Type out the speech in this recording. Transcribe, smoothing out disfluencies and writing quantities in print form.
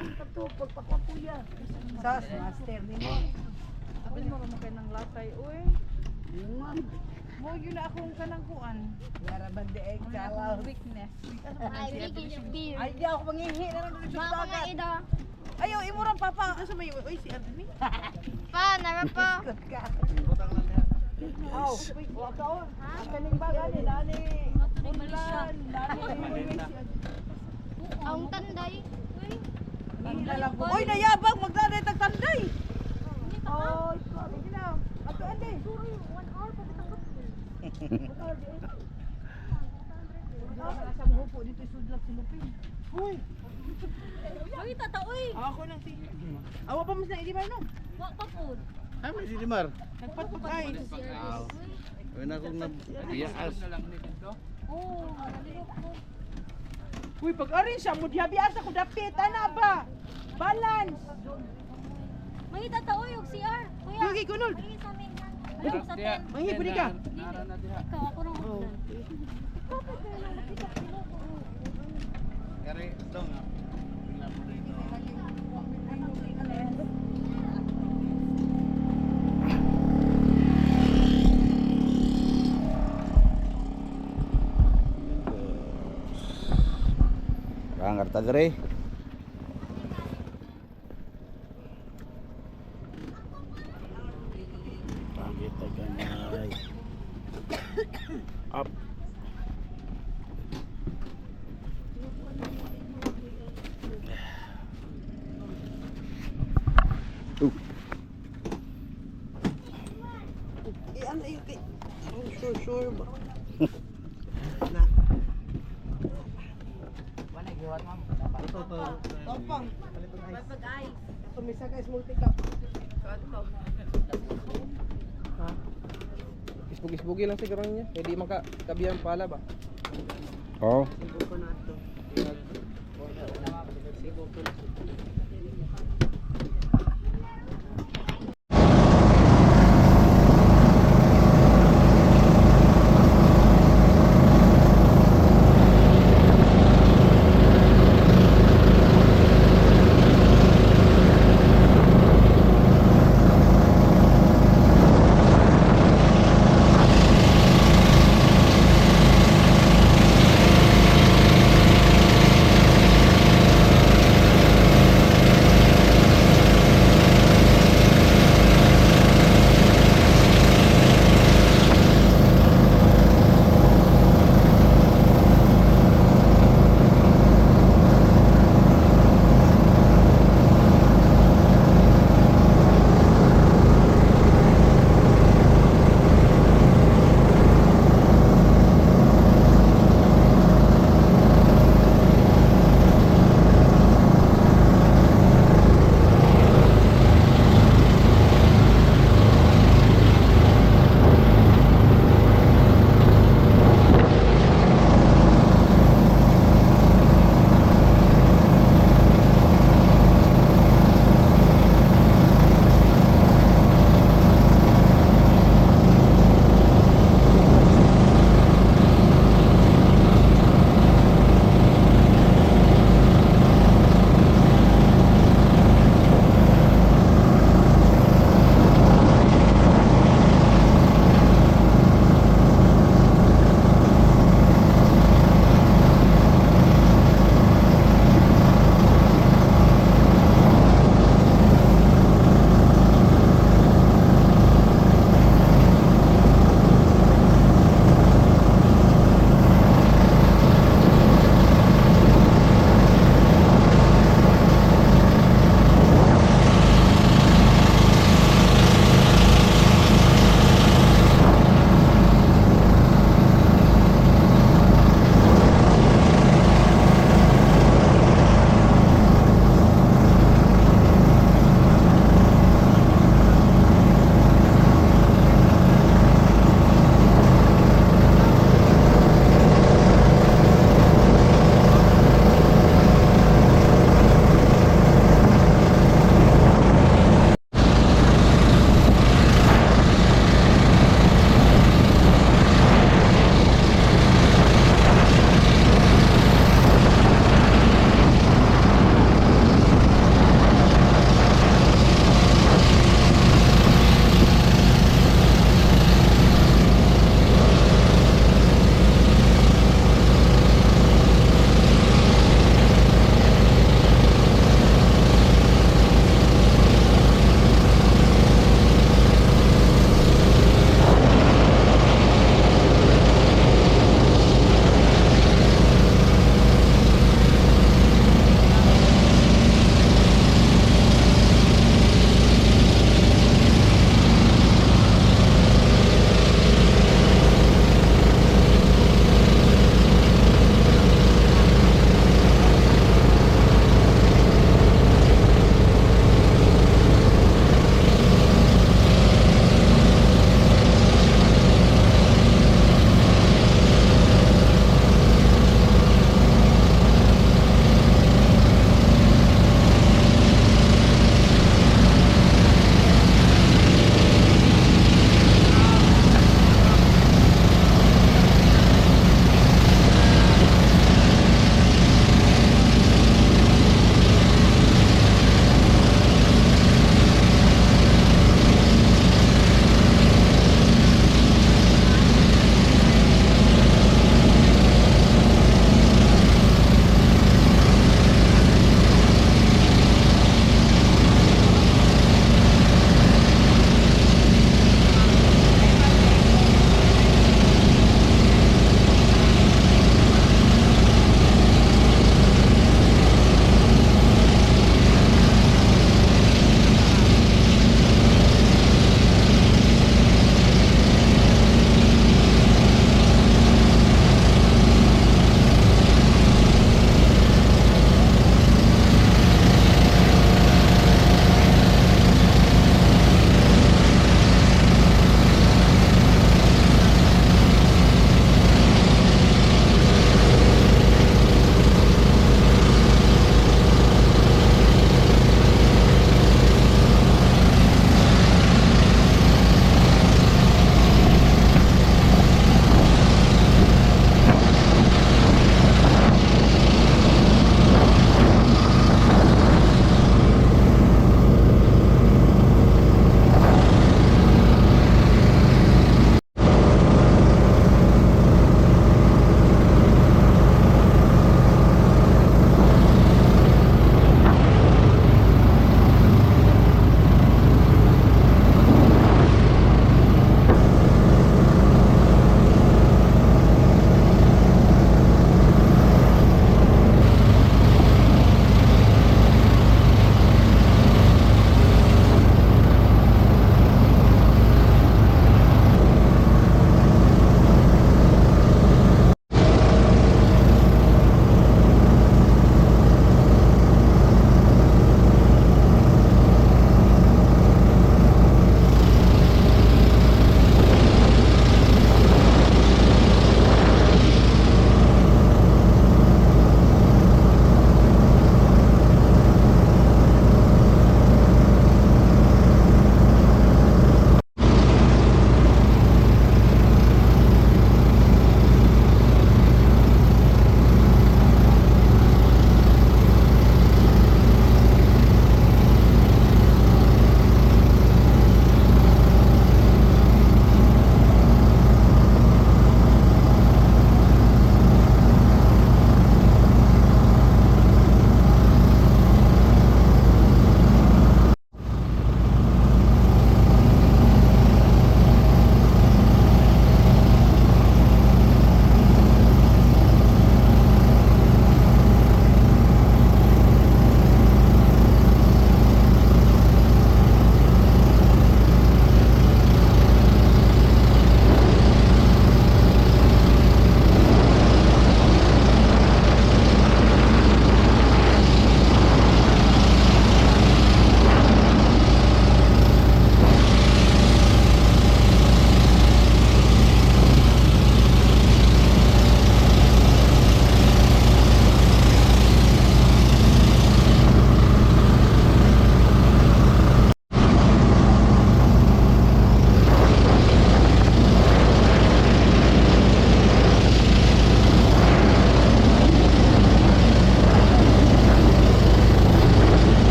Kato pagpakuya. Sas master nimo. Apil mo mo kay nang latay, uy. Mo yun na akong kanang kuan. Yara ba di ay Ano na kalaw. akong weakness. Ay, bigyan yung beer. Ay, di ako mangihi na lang dito sa Baka nga dagat. ida. Ayaw, imurang papa. Asa may uy si Admi? Pa, nara pa. Ikot ka. Aw, wa kaon. Ang kaning baga ni nani. Ulan, lani. Ang tanday. Uy, nayabang magdanay tag tanday. Oy, sige na. Ato ande. Asa mo po dito sudlap si Lupin. Uy, Uy, tata, uy. ako nang si. Awa pa mas na idi no. Wa pa po. Ay, may Dimar. Nagpatpag ay. Ay, na akong nabiyas. Oo, nalilok ko. Uy, pag arin siya mo dihabi asa ko dapit ana ba? Balance. May tata, uy, og CR. Kuya. Yugi kunol. Ay, sa amin. Ayaw sa tent. Mangi pud ka. Ikaw, ako nang utlan. Kare, ito nga. Pila mo rin, no? Kang karta dere. Pagit gamay. Up. Iyan ay kay. Sure sure ba. Na. Topang. Pag-ice. Tumisa ka small pick up. Isbug-isbugi lang siguro niya. Kaya di man ka kabiyan pala ba? Oh. Sibo ko na to.